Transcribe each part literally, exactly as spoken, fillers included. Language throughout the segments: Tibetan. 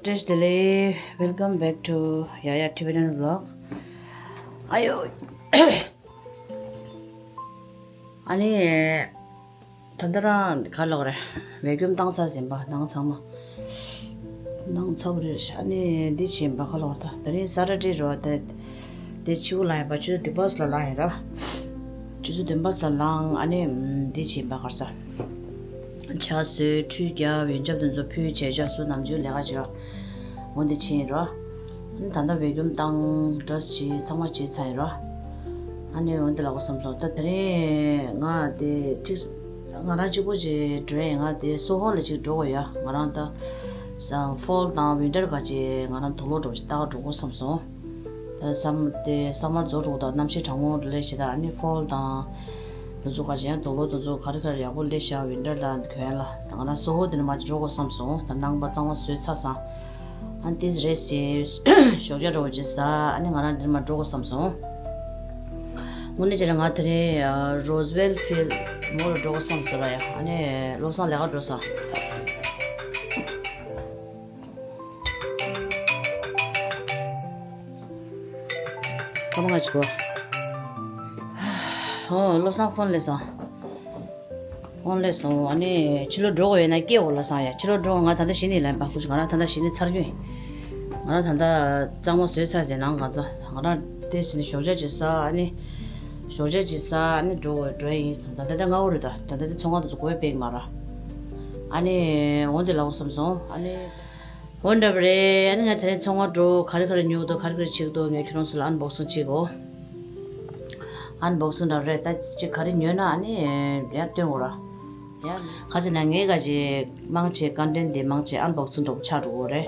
བཀྲ་ཤིས་བདེ་ལེགས། Welcome back to Yaya Tibetan Vlog. ཨ་ཡོ། ཨ་ནི། ད་ལྟ་རང་ག་ལོག་རེད། བེ་ཀུམ་བཏང་ཚར་ཟིན་པ་ནང་ཚང་མ། ནང་ཚ་བོ་རེད། ཨ་ནི་འདི་བྱིན་པ་ག་ལོག་རེད། ད་དེ་རིང་ས་ཊར་ཌེ་རེད་པ། དེ་དེ་ཕྱི་པོ་ལངས་ཡིན་པ། ཆུ་ཚོད་བདུན་པ་ཙམ་ལ་ལངས་ཡིན་ར། ཆུ་ཚོད་བདུན་པ་ཙམ་ལ་ལངས། ཨ་ནི་འདི་བྱིན་པ་གར་ས། ཇ་བཟོས། ཁྲུས་རྒྱབ། ཡོན་ཆབ་དེ་ཚོ་ཕུལ། བྱས་ཇ་སུ་ནམ་རྒྱུན་ལས་ཀ་བྱེད་པ། འོ་འདི་ཕྱིན་རོ། ཨ་ནི་ད་ལྟ་བེ་ཀུམ་བཏང་། བྲེས་བྱས། ཚང་མ་བྱས་ཚར་ཡིན་རོ། ཨ་ནི་འོ་འདི་ལ་གོ་བསམ་སོང་། ད་དེ་རིང་ང་དེ་གཅིག་ང་རང་གཅིག་པོ་ཅིག་འགྲོ་ཡིན། ང་དེ་སོ་ཧོ་ལ་ཅིག་འགྲོ་དགོས་ཡ། ང་རང་ད་ས་ཕོལ་དང་ཝིན་ཊར་ག་ཅིག་ང་རང་དུག་ལོག་འགྲོ་ཅིག་ལྟ་ག་འགྲོ་དགོས་བསམ་སོང་། ད་སམ་དེ་སམ་མར་རྫོགས་འགྲོ་དང་གནམ་གཤིས་གྲང་མོ་སླེབས་ཤག་ད་ཨ་ནི་ཕོལ་དང་དེ་ཚོ་ག་ཅིག་ཡང་དུག་ལོག་དེ་ཚོ་ག་རེ་ག་རེ་ཡག་པོ་སླེབས་ཤག་ཝིན་ཊར་དང་གོན་ལ། ད་ང་རང་སོ་ཧོ་དེ་ནས་མར་ཅིག་འགྲོ་དགོས་བསམ་སོང་། ད་ནང་པ་གཙང་མ་བཟོས་ཚར་སོང་། ཨ་ནི་ཏིས་རེད་ཟེར། ཞོགས་ཇ་འགྲོ་བ་ཅིག་ཟ། ཨ་ནི་ང་རང་འདིར་མར་འགྲོ་དགོས་བསམ་སོང་། དངོས་གནས་བྱས་ན་ང་དེ་རིང་རོ་སི་ཝེལ་ཕིལ་མོ་ལ་འགྲོ་དགོས་བསམ་སོང་ར་ཡ། ཨ་ནི་བློ་བཟང་ལས་ཀ་འགྲོ་ས། ཁ་མ་ང་ཅིག་གོ། ཨོ། བློ་བཟང་ཕོན་སླེབས་སོང་། ཕོན་སླེབས་སོང་། ཨ་ནི་ཕྱི་ལོགས་འགྲོ་དགོས་ཡོད་ན་སྐད་འོག་ལ་སང་ཡ། ཕྱི་ལོགས་འགྲོ། ང་ད་ལྟ་གཞི་ནས་ལན་པ་ཁུ་ཅིག་ང་རང་ད་ལྟ་གཞི་ནས་ཚར་རྒྱུ་ཡིན། ང་རང་ད་ལྟ་གཙང་མ་བཟོས་ཚར་ཟིན་ནང་ག་ཚ། ང་རང་དེ་ཟིན་ཞོགས་ཇ་ཅིག་ཟ། ཨ་ནི་ཞོགས་ཇ་ཅིག་ཟ། ཨ་ནི་འགྲོ་དགོས་འགྲོ་ཡིན་སོང་། ད་ལྟ་དེ་སྔ་བོ་རེད། ད་ད་ལྟ་དེ་ཚོང་ཁང་དུ་ཚོ་གོ་བའི་པེག་མ་ར། ཨ་ནི་འོ་འདི་ལ་འོ་བསམ་སོང་། ཨ་ནི། འོ་འདྲ་བ་རེད། ཨ་ནི་ང་དེ་རིང་ཚོང་ཁང་འགྲོ། ག་རེ་ག་རེ་ཉོ་གི་འདུག་ག་རེ་ག་རེ་བྱེད་ཀྱི་འདུག་ངས་ཁྱོད་རང་ཚོ་ལ་ཨན་བོག་སིང་བྱེད་གོ། ཨན་བོག་སིང་འདྲ་བ་རེད། ད་ཅིག་ག་རེ་ཉོས་ན་ཨ་ནི་ཡང་སྟོན་གོ་ར། ཡང་ག་ཅིག་ན་ངས་ག་ཅིག་མང་ཆེ་ཀོན་ཊེན་ཊི་དེ་མང་ཆེ་ཨན་བོག་སིང་འདྲ་བོ་ཆགས་འགྲོ་གོ་རེད།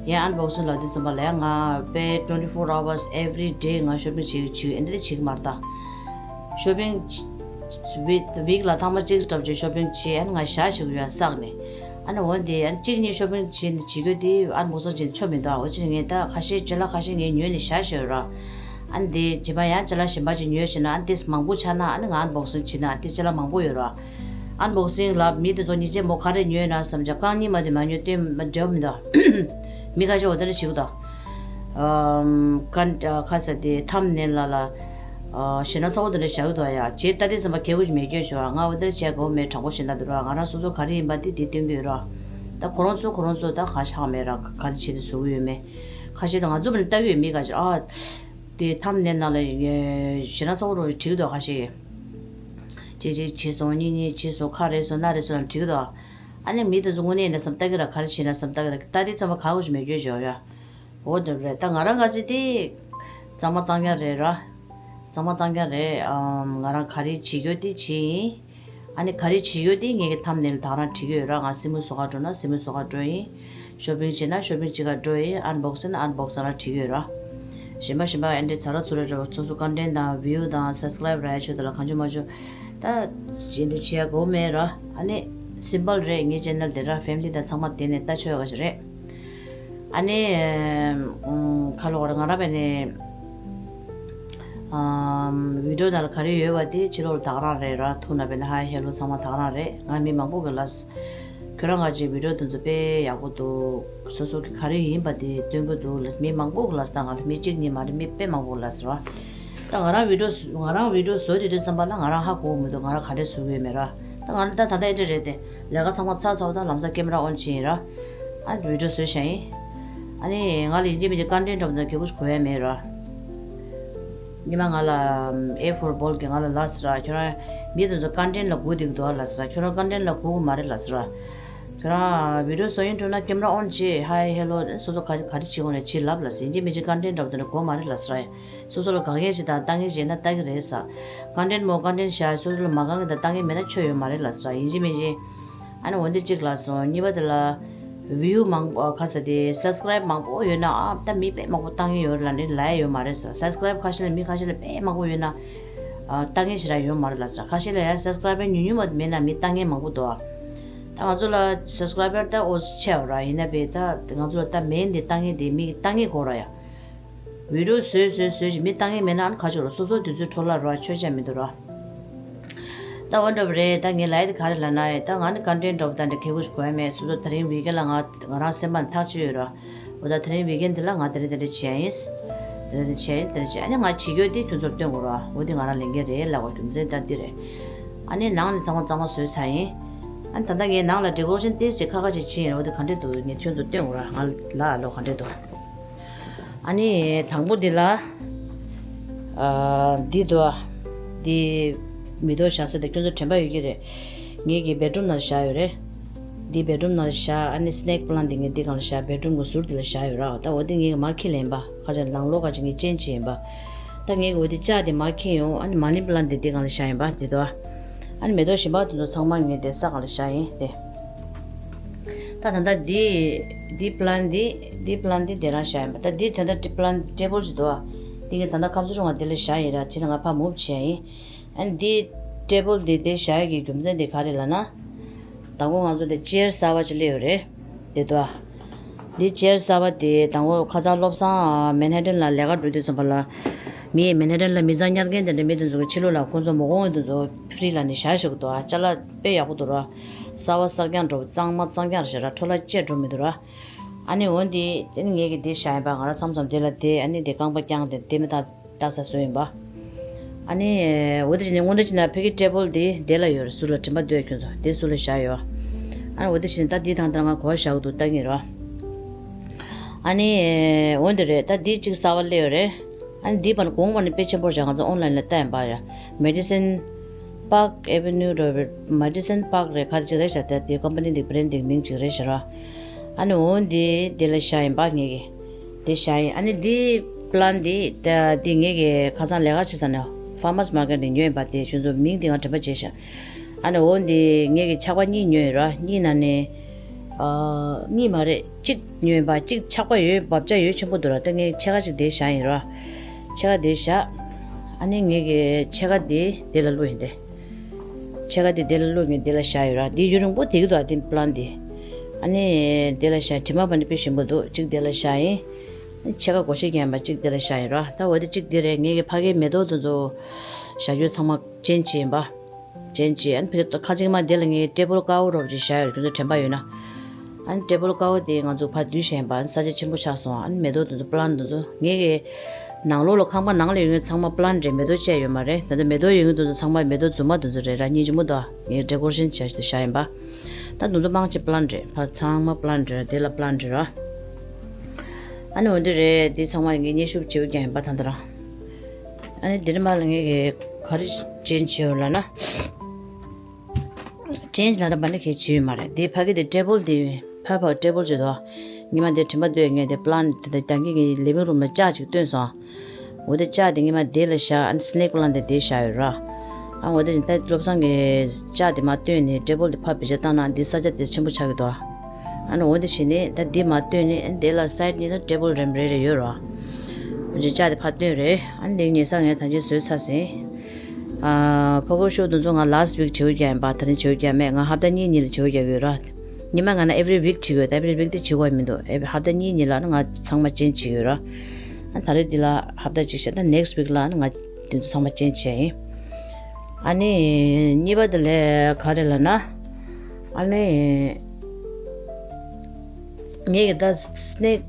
ཡང་ཨན་བོག་སིང་ལ་དུས་ཙམ་པ་ལ་ཡང་ང་དཔེ་twenty four hours every day ང་ཤོ་པིང་བྱེད་བྱེད་ཨེ་འདྲ་བྱེད་ཀྱི་མ་རེད་ད། ཤོ་པིང་ཝིག་ལ་ཐེངས་མ་གཅིག་འདྲ་བྱེད་ཤོ་པིང་བྱེད། ཨ་ནི་ང་ཞག་ཞིག་ཡོད་བསགས་ནས། ཨ་ནི་འོ་འདི་ཨ་ནི་གཅིག་གཉིས་ཤོ་པིང་བྱེད་བྱེད་རྒྱུ་དེ་ཨ་ནི་མོ་སང་བྱེད་ཆོ་མི་འདུག་འོ་ཅི་ངས་ད་ཁ་ཤས་ཅོ་ལ་ཁ་ཤས་ངས་ཉོས་ནས་བཞག་བཞག་ཡོད་ར། ཨ་ནི་དེ་རྗེས་མ་ཡང་ཅོ་ལ་གཞན་པ་ཅིག་ཉོས་བྱས་ན་ཨ་ནི་དེ་མང་པོ་ཆགས་ན་ཨ་ནི་ང་ཨན་བོག་སིང་བྱེད་ན་ཨ་དེ་ཅོ་ལ་མང་པོ་ཡོད་ར། ཨན་བོག་སིང་ལ་མི་དེ་ཚོ་ཉིན་རྗེས་མོ་ག་རེ་ཉོས་ན་བསམ་བྱ་རྐང་གཉིས་མ་དེ་མ་ཉོས་དེ་མ་འབྲེལ་བ་མི་འདུག་མི་ཁ་ཤས་འོ་དེ་འདྲ་བྱེད་ཀྱི་འདུག་ཨམ། ཀན་ཨ་ཁ་ས་དེ་ཐམ་ནེལ་ལ་ལ། ཨ་ཞེ་ན་ཚ་བོ་དེ་འདྲ་བཞག་གི་འདུག་ཡ། ཇེ་ལྟ་དེ་ཙམ་པ་གལ་གུ་ཅིག་མེད་སྐྱོན་བྱུང་ང་འོ་དེ་འདྲ་བྱས་གོ་མེད། དྲང་པོ་བཤད་ན་དེ་ར་ང་རང་སོ་སོ་ག་རེ་ཡིན་པ་དེ་དེ་སྟོན་གི་ཡོད་ར། ད་ཁོ་རང་ཚོ་ཁོ་རང་ཚོ་ད་ག་ཤག་མེད་ར། ག་རེ་བྱེད་དེ་བཟོ་གི་ཡོད་མེད། ཁ་ཤས་ད་ང་ཚོ་བ་ནི་ལྟ་གི་ཡོད་མེད་ག་ཅིག་ཨ། དེ་ཐམ་ནེལ་ནང་ལ་ཞེ་ན་ཚ་བོ་རོ་བྲིས་གི་འདུག་ཁ་ཤས་ཀྱིས། གཅིག་གཅིག་བྱས་སོང་། གཉིས་གཉིས་བྱས་སོང་། ཁ་རེ་སོང་། སྣ་རེ་སོང་བྲིས་གི་འདུག་ཨ་ནི་མི་དེ་ཚོ་དངོས་གནས་ཡིན་ན་བསམ་ལྟ་གི་ར། ག་རེ་བྱས་ན་བསམ་ལྟ་གི་ར། ལྟ་དེ་ཙམ་པ་ག་གུ་ཅིག་མེད་སྐྱོན་བྱུང་ཡ། འོ་འདྲ་རེད། ད་ང་རང་ག་ཚོད་དེ་གཙང་མ་གཙང་རྐྱང་རེད་ར། གཙང་མ་གཙང་རྐྱང་རེད། ཨམ། ང་རང་ག་རེ་བྱེད་རྒྱུ་དེ་བྱེད་ཡིན། ཨ་ནི་ག་རེ་བྱེད་རྒྱུ་དེ་ངེད་ཀྱི་ཐམ་ནེལ་དེ་རང་བྲིས་ཀྱི་ཡོད་ར། ང་སི་མོ་བཟོ་ག་འགྲོ་ན་སི་མོ་བཟོ་ག་འགྲོ་ཡིན། ཤོ་པིང་བྱེད་ན་ཤོ་པིང་བྱེད་ག་འགྲོ་ཡིན། ཨན་བོག་སིང་ན་ཨན་བོག་སིང་ར་བྲིས་ཀྱི་ཡོད་ར། གཞན་པ་གཞན་པ་ཨེ་འདྲའི་ཚ་ར་ཚུ་ར་འདྲ་བོ་སོ་སོ་ཀོན་ཊེན་ཊི་དང་བིའུ་དང་སབ་སི་ཀ་རའིབ་རག་ཡ་ཆེད་དུ་ལ་གང་བྱུང་མང་བྱུང་ད་ཅི་འདྲ་བྱེད་ཡ་དགོས་མེད་ར། ཨ་ནི་སིམ་པལ་རེད། ངའི་ཅེ་ནལ་དེ་ར་ཕེ་མི་ལི་དང་ཚང་མ་དེ་ནས་ལྟ་ཆོག་ཡ་ག་ཞིག་རེད། ཨ་ནི་ཨམ། ཁ་ལོག་ར་ང་རང་བས་ནས་ཨམ། བི་ཌིའོ་ནང་ལ་ག་རེ་ཡོད་པ་དེ་ཕྱི་ལོགས་ལ་ད་ག་རང་རེད་ར། ཐུག་ན་བས་ན་ཧའི་ཧེ་ལོ་ཚང་མ་ད་ག་རང་རེད། ང་མི་མང་པོ་གི་ལ་ཁྱོད་རང་ང་ཅིག་བི་ཌིའོ་དེ་ཚོ་དཔེ་ཡག་པོ་འདུག་སོ་སོ་གི་ག་རེ་ཡིན་པ་དེ་སྟོན་གི་འདུག་ལ། མི་མང་པོ་གི་ལ་ད་ང་ལ་མི་གཅིག་གཉིས་མ་རེད། མི་དཔེ་མང་པོ་གི་ལ་ཟེར་བ། ད་ང་རང་བི་ཌིའོ་ང་རང་བི་ཌིའོ་བཟོ་དུས་དུས་ཙམ་པ་ལ་ང་རང་ཧ་གོ་མི་འདུག་ང་རང་ག་འདྲས་བཟོ་གི་ཡོད་མེད་ར། ད་ང་རང་ད་ད་ལྟ་ཨེ་འདྲས་རེད་དེ། ལས་ཀ་ཚང་མ་ཚར་ཚར་བ་ད་ལམ་སང་ཀེམ་ར་ཨོན་བྱས་ཡིན་ར། ཨ་བི་ཌིའོ་བཟོས་བཞག་ཡིན། ཨ་ནི་ང་ལ་ཡིན་གཅིག་མིན་གཅིག་ཀོན་ཊེན་ཊི་འདྲ་པོ་འདྲ་གལ་པོ་ཞིག་དགོས་ཡ་མེད་ར། ཉི་མ་ང་ལ་ཨེ་ཕོར་བྷོལ་གྱིས་ང་ལ་ལབ་སོང་ར། ཁྱོད་རང་མི་དེ་ཚོ་ཀོན་ཊེན་ཊི་ལ་སྒུག་བསྡད་ཀྱི་འདུག་ཨ་ལབ་སོང་ར། ཁྱོད་རང་ཀོན་ཊེན་ཊི་ལ་སྒུག་གི་མ་རེད་ལབ་སོང་ར། ཁྱོད་རང་བི་ཌིའོ་བཟོ་ཡིན་འགྲོ་ན་ཀེམ་ར་ཨོན་བྱེད། ཧའི་ཧེ་ལོ་སོ་སོ་ག་ག་རེ་བྱེད་དགོས་ན་བྱེད་ལབ་ལབ་སོང་། ཡིན་གཅིག་མིན་གཅིག་ཀོན་ཊེན་ཊི་འདྲ་པོ་འདྲ་དགོས་མ་རེད་ལབ་སོང་ར། སོ་སོ་ལ་དཀའ་ངལ་ཞིག་དང་ལྟ་ངན་ཞིག་ཡིན་ན་ལྟ་གི་རེད་ས། ཀོན་ཊེན་ཊི་མོ་ཀོན་ཊེན་ཊི་བཞག་སོ་སོ་ལ་མ་དཀའ་ངལ་དང་ལྟ་ངན་མེད་ན་ཆོ་ཡོད་མ་རེད་ལབ་ས། ཡིན་གཅིག་མིན་གཅིག་ཨ་ནི་འོ་འདི་གཅིག་ལབ་སོང་། གཉིས་པ་དེ་ལ་བིའུ་མང་པོ་ཁ་ས་དེ་སབ་སི་ཀ་རའིབ་མང་པོ་ཡོད་ན་ཨ་ད་མི་དཔེ་མང་པོ་ལྟ་ངན་ཡོད་རེད་ལབ་ནས་ལབ་ཡ་ཡོད་མ་རེད་ས། སབ་སི་ཀ་རའིབ་ཁ་ཤས་ལ་མི་ཁ་ཤས་ལ་དཔེ་མང་པོ་ཡོད་ན་ཨ་ལྟ་ངན་ཞེ་དྲག་ཡོད་མ་རེད་ལབ་ས། ཁ་ཤས་ལ་ཡ་སབ་སི་ཀ་རའིབ་ཉུང་ཉུང་མ་མེད་ན་མི་ལྟ་ངན་མང་པོ་འདུག་ཨ་ད་ང་ཚོ་ལ་སབ་སི་ཀ་རའིབ་ད་ཨོ་ཆེ་བ་ར། ཡིན་ན་བས་ད་ང་ཚོ་ལ་ད་མེན་དེ་ལྟ་ངན་དེ་མི་ལྟ་ངན་དགོས་ར་ཡ། བི་ཌིའོ་བཟོས་བཟོས་བཟོས་ཀྱི་མི་ལྟ་ངན་མེད་ན་ཨ་ནི་ག་ཅིག་རོ། སོ་སོ་དུས་ཚོད་འཕྲོ་བརླག་རོ། ཆོས་ཆ་མི་འདུག་རོ། ད་ ད་འོ་འདྲ་བ་རེད། ད་ངའི་ལའི་དེ་ག་རེ་ལབ་ན་ཡ། ད་ང་ནི་ཀོན་ཊེན་འདྲ་བོ་ད་འདྲ་གལ་ཁུར་ཞིག་གོ་ཡ་མེད། སོ་སོ་དེ་རིང་ཝིག་ཨེན་ལ་ང་ང་རང་སེམས་པ་ནས་ཐག་ཆོད་ཡོད་ར། འོ་ད་དེ་རིང་ཝིག་ཨེན་དེ་ལ་ང་དེ་རིང་དེ་འདྲ་བྱེད་ཡ་ཡིན། དེ་འདྲ་བྱེད་ཡ་ཡིན། དེ་འདྲ་བྱེད་ཡ། ཨ་ནི་ང་བྱེད་རྒྱུ་དེ་ཁྱོད་ཚོར་སྟོན་དགོས་ར། འོ་དེ་ང་རང་ལས་འགན་རེད་ལབ་དགོས་རྒྱུ་མཚན་ད་འདི་རེད། ཨ་ནི་ནང་ནས་ཚང་མ་གཙང་མ་བཟོས་ཚར་ཡིན། ཨ་ནི་ད་ལྟ་ངའི་ནང་ལ་ཌེ་ཀོ་རེ་ཤན་ཏོག་ཙམ་ཁ་ཁ་ཅིག་ཕྱིན་ཡིན། འོ་དེ་ག་འདྲ་འདུག་ངས་ཁྱོད་ཚོར་སྟོན་དགོས་ར། ང་ལ་ལོ་ག་འདྲ་འདུག་ཨ་ནི་དང་པོ་འདི་ལ། ཨ། འདི་འདུག་ཨ། འདི་མེ་ཏོག་བཞག་ས་དེ་ཁྱོད་ཚོ་དྲན་པ་ཡོད་ཀྱི་རེད། ངེད་ཀྱི་བེད་རུམ་ནང་བཞག་ཡོད་རེད། འདི་བེད་རུམ་ནང་བཞག་ཨ་ནི་སི་ནེག་པི་ལན་འདི་ངས་འདི་སྒང་ལ་བཞག་བེད་རུམ་གྱི་ཟུར་འདི་ལ་བཞག་ཡོད་ར། ད་འོ་འདི་ངས་མར་ཁྱེར་ལེན་པ། ཁ་ཅིག་ནང་ལོགས་ཁ་ཅིག་ངས་ཅེན་ཇི་བྱས་ཡིན་པ། ད་ངས་འོ་འདི་ལྕགས་དེ་མར་འཁྱེར་ཡོང་། ཨ་ནི་མ་ནི་པི་ལན་འདི་འདི་སྒང་ལ་བཞག་ཡིན་པ། འདི་འདུག་ཨ། ཨ་ནི་མེ་ཏོག་གཞན་པ་དེ་ཚོ་ཚང་མ་ངས་དེ་ས་སྒང་ལ་བཞག་ཡིན་དེ། ད་ད་ལྟ་འདི་འདི་པི་ལན་འདི་འདི་པི་ལན་འདི་དེ་རང་བཞག་ཡིན་པ། ད་འདི་ད་ལྟ་པི་ལན་ཊེ་བལ་ཅིག་འདུག་ཨ། འདི་ངས་ད་ལྟ་ཁ་མཆུ་རུང་བ་འདི་ལ་བཞག་ཡིན་ར། དེ་ནས་ང་ཕར་མུབ་བྱས་ཡིན། ཨ་ནི་འདི་ཊེ་བལ་འདི་འདི་བཞག་ཡ་གི་རྒྱུ་མཚན་འདི་ག་རེ་ལབ་ན། དང་པོ་ང་ཚོ་འདི་ཅེར་གསར་པ་ཅིག་སླེབས་ཡོད་རེད། འདི་འདུག་ཨ། འདི་ཅེར་གསར་པ་དེ་དང་པོ་ཁ་སང་བློ་བཟང་མན་ཧ་ཏན་ལ་ལས་ཀ་འགྲོ་དུས་ཙམ་པ་ལ། མི་མན་ཧ་ཏན་ལ་མི་ཚང་ཉར་མཁན་དེ་འདྲ་མི་དེ་ཚོ་གི་ཕྱི་ལོགས་ལ་ཁོང་ཚོ་མོ་གོང་དེ་ཚོ་ཧྥི་རི་ལ་ནས་བཞག་བཞག་གི་འདུག་ཨ། ཅ་ལག་དཔེ་ཡག་པོ་འདུག་ར། གསར་པ་གསར་རྐྱང་འགྲོ་གཙང་མ་གཙང་རྐྱང་རེད་ཤག་ར། འཕྲོ་བརླག་ཅེས་འགྲོ་མི་འདུག་ར། ཨ་ནི་འོ་འདི་དེ་ནི་ངེད་ཀྱི་འདི་བཞག་ཡིན་པ། ང་རང་མཚམས་མཚམས་དེ་ལ་དེ་ཨ་ནི་དེ་རྐང་པ་བརྐྱངས་ཏེ་དེ་མི་ལྟ་ལྟ་ས་བཟོས་ཡིན་པ། ཨ་ནི་འོ་དེ་བྱས་ནས་དངོས་འབྲེལ་བྱས་ན་ཕ་གི་ཊེ་བལ་དེ་དེ་ལ་ཡོད་རེད། ཟུར་ལ་དྲན་པ་འདུག་ཁྱོད་ཚོ་དེ་ཟུར་ལ་བཞག་ཡོད། ཨ་ནི་འོ་དེ་བྱས་ནས་ད་འདི་དང་དེ་ང་གོ་བ་བཞག་གི་འདུག་ལྟ་གི་ཡིན་ར། ཨ་ནི་འོ་འདི་རེད། ད་འདི་གཅིག་གསར་པ་སླེབས་ཡོད་རེད། ཨ་ནི་འདི་བར་གོང་བར་ནས་དཔེ་ཆེན་པོ་རེད་ཤག་ང་ཚོ་ཨོན་ལན་ལ་ལྟ་ཡིན་པ་ཡ། མེ་ཌི་སན་པཱག་ཨེ་ཝེ་ནིའུ་རེད། མེ་ཌི་སན་པཱག་རེད། ག་རེ་ཅིག་རེད་ཤག་ད་དེ་ཀམ་པ་ནི་འདི་བྷི་རེན་ཌི་འདི་མིང་ཅིག་རེད་ཤག་ར། ཨ་ནི་འོ་འདི་འདི་ལ་བཞག་ཡིན་པ་ངེད་ཀྱི། འདི་བཞག་ཡིན། ཨ་ནི་འདི་པི་ལན་འདི་ད་འདི་ངེད་ཀྱི་ཁ་སང་ལས་ཀ་བྱེད་ས་ནས་ཕར་མར་སི་མར་ཀེཊ་འདི་ཉོས་ཡིན་པ། དེ་ཁྱོད་ཚོ་མིང་འདི་ང་དྲན་པ་བརྗེད་ཤག་ཨ་ནི་འོ་འདི་ངེད་ཀྱི་ཆག་པ་གཉིས་ཉོས་ཡོད་ར། གཉིས་ནང་ནས། ཨ། གཉིས་མ་རེད། གཅིག་ཉོས་ཡིན་པ། གཅིག་ཆག་པ་ཡོད། བབ་ཆག་ཡོད་ཆེན་པོ་འདུག་ར། ད་ངས་ཕྱེད་ཀ་ཅིག་དེ་བཞག་ཡིན་ར། ཕྱེད་ཀ་དེ་བཞག་ཨ་ནི་ངེད་ཀྱི་ཕྱེད་ཀ་དེ་དེ་ལ་བླུགས་ཡིན་ཏེ། ཕྱེད་ཀ་དེ་དེ་ལ་བླུགས། ངས་དེ་ལ་བཞག་ཡོད་ར། དེ་ཡུན་རིང་པོ་བསྡད་ཀྱི་འདུག་ཨ། དེ་པི་ལན་དེ། ཨ་ནི་དེ་ལ་བཞག་དྲི་མ་བབས་ནས་དཔེ་ཞིམ་པོ་འདུག་གཅིག་དེ་ལ་བཞག་ཡིན། ཕྱེད་ཀ་སྒོར་གཞས་རྒྱག་ཡིན་པ། གཅིག་དེ་ལ་བཞག་ཡིན་ར། ད་འོ་དེ་གཅིག་དེ་རེད། ངེད་ཀྱི་ཕ་གིའི་མེ་ཏོག་དེ་ཚོ་བཞག་རྒྱུ་ཚང་མ་ཅེན་ཇི་བྱས་ཡིན་པ། ཅེན་ཇི་བྱས། ཨ་ནི་ཕ་གི་ཁ་ཅིག་མ་དེ་ལ་ངས་ཊེ་བལ་དཀར་པོ་རོབ་ཅིག་བཞག་ཡོད། ཁྱོད་ཚོ་དྲན་པ་ཡོད་ན། ཨ་ནི་ཊེ་བལ་དཀར་པོ་དེ་ང་ཚོ་ཕར་བསྡུས་བཞག་ཡིན་པ། ཨ་ནི་ས་ཆ་ཆེན་པོ་ཆགས་སོང་། ཨ་ནི་མེ་ཏོག་དེ་ཚོ་པི་ལན་དེ་ཚོ་ངེད་ཀྱི་ནང་ལོགས་ལ་ཁང་པ་ནང་ལ་ཡོད་མཁན་ཚང་མ་པི་ལན་རེད། མེ་ཏོག་བཅས་ཡོད་མ་རེད། ད་ལྟ་མེ་ཏོག་ཡོད་མཁན་དེ་ཚོ་ཚང་མ་མེ་ཏོག་རྫུན་མ་དེ་ཚོ་རེད་ར། སྙིང་རྗེ་མོ་འདུག་ངས་ཌེ་ཀོ་རེ་ཤན་བྱས་བཞག་ཡིན་པ། ད་དེ་ཚོ་མང་ཆེ་པི་ལན་རེད། ཕར་ཚང་མ་པི་ལན་རེད་ར། དེ་ལ་པི་ལན་རེད་ར། ཨ་ནི་འོ་འདི་རེད། འདི་ཚང་མ་ངས་མཉེན་ཤུབས་བྱེའུ་རྒྱག་ཡིན་པ་ད་ལྟ་རང་། ཨ་ནི་འདི་ནས་མར་ལ་ངས་ག་རེ་ཅེན་ཇི་བྱས་ཡོད་ལབ་ན། ཅེན་ཇི་ལབ་ན་བ་ནི་གལ་ཆེ་ཡོད་མ་རེད། འདི་ཕ་གི་དེ་ཊེ་བལ་དེ་ཕ་ཕ་ཊེ་བལ་ཅིག་འདུག་ཉི་མ་འདི་དྲན་པ་འདུག་ངས་དེ་པི་ལན་དེ་ད་གིན་ངའི་ལིབ་ཝིང་རུམ་ལ་ལྕགས་ཅིག་བཏོན་སོང་། འོ་དེ་ལྕགས་དེ་ཉི་མ་དེ་ལ་བཞག་ཨ་ནི་སི་ནེག་པི་ལན་དེ་དེ་བཞག་ཡོད་ར། ཨ་འོ་དེ་ད་བློ་བཟང་གིས་ལྕགས་དེ་མར་བཏོན་ནས་ཊེ་བལ་དེ་ཕར་བེད་སྤྱོད་བཏང་ན་འདི་ས་ཆ་དེ་ཆེན་པོ་ཆགས་ཀྱི་འདུག་ཨ་ནི་འོ་དེ་བྱས་ནས་ད་འདི་མར་བཏོན་ནས་ཨ་ནི་དེ་ལ་སའེ་ཌི་གཉིས་ལ་ཊེ་བལ་རེ་རེ་ཡོད་ར། འོ་དེ་ལྕགས་དེ་ཕར་བཏོན་རེད། ཨ་ནི་དེ་ཉེ་སར་ངས་ད་ཅི་བཟོས་ཚར་ཟིན། ཨ་ཕོ་ཁོ་ཤོ་དེ་ཚོ་ང་ལཱ་སི་ཊི་ཝིག་བྱེའུ་རྒྱག་ཡིན་པ། ད་རིང་བྱེའུ་རྒྱག་མེད། ང་ཧབ་ཏ་གཉིས་གཉིས་ལ་བྱེའུ་རྒྱག་གི་ཡོད་ར། ཉི་མ་ང་ན་ཨེ་ཝི་རི་ཝིག་བྱེད་དགོས། ད་ཨེ་ཝི་རི་ཝིག་དེ་བྱེད་དགོས་མི་འདུག་ཨེ་ཧབ་ཏ་གཉིས་གཉིས་ལ་ནི་ང་ཚང་མ་ཅེན་ཇི་བྱེད་ཀྱི་ཡོད་ར། ཨ་ད་རེས་འདི་ལ་ཧབ་ཏ་གཅིག་བྱས། ད་ནེག་སི་ཊི་ཝིག་ལ་ནི་ང་དེ་ཚོ་ཚང་མ་ཅེན་ཇི་བྱས་ཡིན། ཨ་ནི་གཉིས་པ་དེ་ལས་ག་རེ་ལབ་ན། ཨ་ནི། ངས་ཀྱི་ད་སི་ནེག་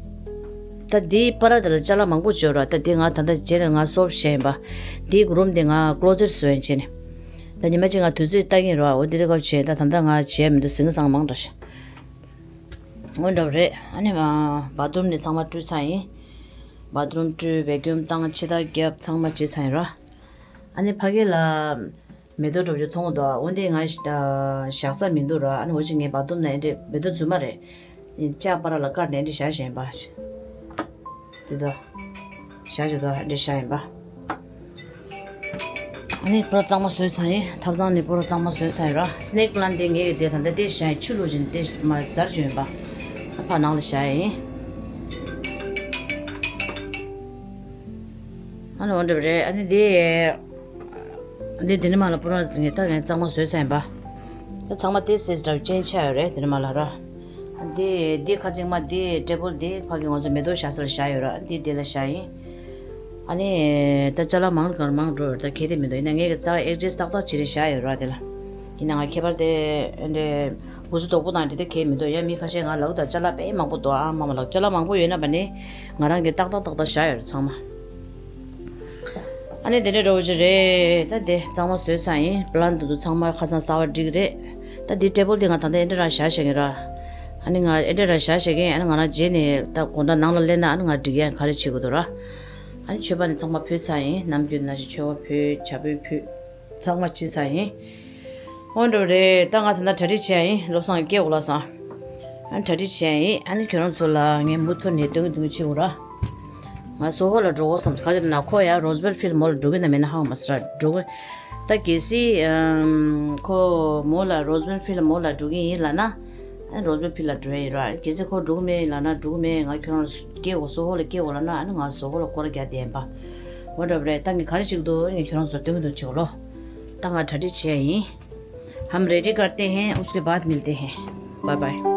ད་འདིའི་པར་དེ་ལ་ཅ་ལག་མང་པོ་བྱོས་ར། ད་འདི་ང་ད་ལྟ་རྗེས་ལ་ང་སོབ་བྱས་ཡིན་པ། འདིའི་རུམ་དེ་ང་ཀློ་ཛེཊ་བཟོས་ཡིན་བྱས་ནས། ད་ཉི་མ་གཅིག་ང་དུས་ཚོད་ལྟ་གིན་ར། འོ་འདི་དེ་སྐབས་བྱས། ད་ད་ལྟ་ང་བྱས་མི་འདུག་ཟིང་ཟང་མང་དྲགས་ཤག་འོ་འདྲ་བ་རེད། ཨ་ནི་བ་ཐི་རུམ་ནས་ཚང་མ་བཀྲུས་ཚར་ཡིན། བ་ཐི་རུམ་བཀྲུས། བེ་ཀུམ་བཏང་། ཕྱི་ཐག་བརྒྱབ། ཚང་མ་བྱས་ཚར་ཡིན་ར། ཨ་ནི་ཕ་གི་ལ། མེ་ཏོག་འགྲོ་རྒྱུ་མཐོང་འདུག་འོན་ཏེ་ང་བཞག་ས་མི་འདུག་ར། ཨ་ནི་འོ་ཅིག་ངས་བ་ཐི་རུམ་ནང་ཨེ་འདྲས་མེ་ཏོག་རྫུན་མ་རེད། ལྕགས་པར་ལ་བཀར་ནས་ཨེ་འདྲས་བཞག་བཞག་ཡིན་པ། དེ་དག་བཞག་བཞག་དག་ཨེ་འདྲས་བཞག་ཡིན་པ། ཨ་ནི་པོ་ར་གཙང་མ་བཟོས་ཚར་ཡིན། ཐབ་ཚང་ནས་པོ་ར་གཙང་མ་བཟོས་ཚར་ཡིན་ར། སི་ནེག་པི་ལན་དེ་ངས་དེ་ད་ལྟ་དེ་བཞག་ཡིན། ཆུ་བླུགས་བཞིན་དེ་མ་ཟར་བྱོན་ཡིན་པ། ཨ་ཕ་ནང་ལ་བཞག་ཡིན། ཨ་ནི་འོ་འདྲ་བ་རེད། ཨ་ནི་དེ། འདི་འདི་ནས་མར་ལ་པོ་ར་ངས་ད་ངས་གཙང་མ་བཟོས་ཚར་ཡིན་པ། ད་ཚང་མ་དེ་སེ་འདྲ་བ་ཅན་ཆགས་ཡོད་རེད། འདི་ནས་མར་ལ་ར། འདི་འདི་ཁ་ཚིག་མ་འདི་ཊེ་བལ་འདི་ཕ་གི་ང་ཚོ་མེ་ཏོག་བཞག་ས་ལ་བཞག་ཡོད་ར། འདི་འདི་ལ་བཞག་ཡིན། ཨ་ནི་ད་ཅ་ལག་མང་གང་མང་འགྲོ་ཡོད་ར། ད་གལ་ཏེ་མི་འདུག་ཡིན་ན་ངས་ད་ཨེ་ཌི་རེ་སི་ཏག་ཏག་བྱེད་རེ་བཞག་ཡོད་ར། དེ་ལ། ཡིན་ན་ང་ཁྱད་པར་དེ་འདྲའི་འུ་ཚོ་རྡོག་པོ་དང་འདྲ་དེ་གས་མི་འདུག་ཡ། མི་ཁ་ཤས་ང་ལབ་ད་ཅ་ལག་དཔེ་མང་པོ་འདུག་ཨ། མ་མ་ལབ། ཅ་ལག་མང་པོ་ཡོད་ན་བ་ནི་ང་རང་གི་ཏག་ཏག་ཏག་ཏག་བཞག་ཡོད་རེད་ཚང་མ། ཨ་ནི་དེ་འདྲ་འདྲ་བོ་ཅིག་རེད། ད་དེ་གཙང་མ་བཟོས་ཚར་ཡིན། པི་ལན་དུ་དུ་ཚང་མ་ཁ་སང་གསར་པ་སྒྲིག་རེད། ད་འདི་ཊེ་བལ་དེ་ང་ད་ལྟ་ཨེ་འདྲ་རང་བཞག་བཞག་གིན་ར། ཨ་ནི་ང་ཨེ་འདྲ་རང་བཞག་བཞག་གིན། ཨ་ནི་ང་རང་རྗེས་ནས་ད་དགོང་དག་ནང་ལ་སླེབས་ན་ཨ་ནི་ང་སྒྲིག་ཡ་ག་རེ་བྱེད་དགོས་འདུག་ར། ཨ་ནི་མཆོད་པ་ནི་ཚང་མ་ཕུལ་ཚར་ཡིན། ནམ་རྒྱུན་ནང་བཞིན་མཆོད་པ་ཕུལ། ཇ་ཕུད་ཕུལ། ཚང་མ་བྱས་ཚར་ཡིན། འོ་འདྲ་རེད། ད་ང་ད་ལྟ་གྲ་སྒྲིག་བྱས་ཡིན། བློ་བཟང་སྐྱེ་འོ་ལ་སང་། ཨ་ནི་གྲ་སྒྲིག་བྱས་ཡིན། ཨ་ནི་ཁྱོད་རང་ཚོ་ལ་ངས་མུ་མཐུད་ནས་སྟོན་གི་འདུག་ཅིག་འོ་ར། ང་སོ་ཧོ་ལ་འགྲོ་དགོས་བསམ། ག་རེ་ན་ཁོ་ཡ་རོ་སི་བེལ་ཕིལ་མོ་ལ་འགྲོ་གི་ན་མེད་ན་ཧ་གོ་མ་སོང་ར། འགྲོ་གི། ད་གལ་སྲིད་ཨམ། ཁོ་མོ་ལ་རོ་སི་བེལ་ཕིལ་མོ་ལ་འགྲོ་གི་ཡིན་ལབ་ན། ཨ་ནི་རོ་སི་བེལ་ཕིལ་ལ་འགྲོ་ཡ་ཡིན་ར། གལ་སྲིད་ཁོ་འགྲོ་གི་མེད་ལབ་ན། འགྲོ་གི་མེད། ང་ཁྱོད་རང་ལ་སྐྱེ་དགོས། སོ་ཧོ་ལ་སྐྱེ་དགོས་ལབ་ན། ཨ་ནི་ང་སོ་ཧོ་ལ་སྐོར་ར་རྒྱག་བསྡད་ཡིན་པ། འོ་འདྲ་རེད། ད་ངས་ག་རེ་བྱེད་ཀྱི་འདུག་ངས་ཁྱོད་རང་ཚོར་སྟོན་གི་འདུག་ཅིག་ལོ། ད་ང་གྲ་སྒྲིག་བྱས་ཡིན། हम रेडी करते हैं, उसके बाद मिलते हैं। Bye bye.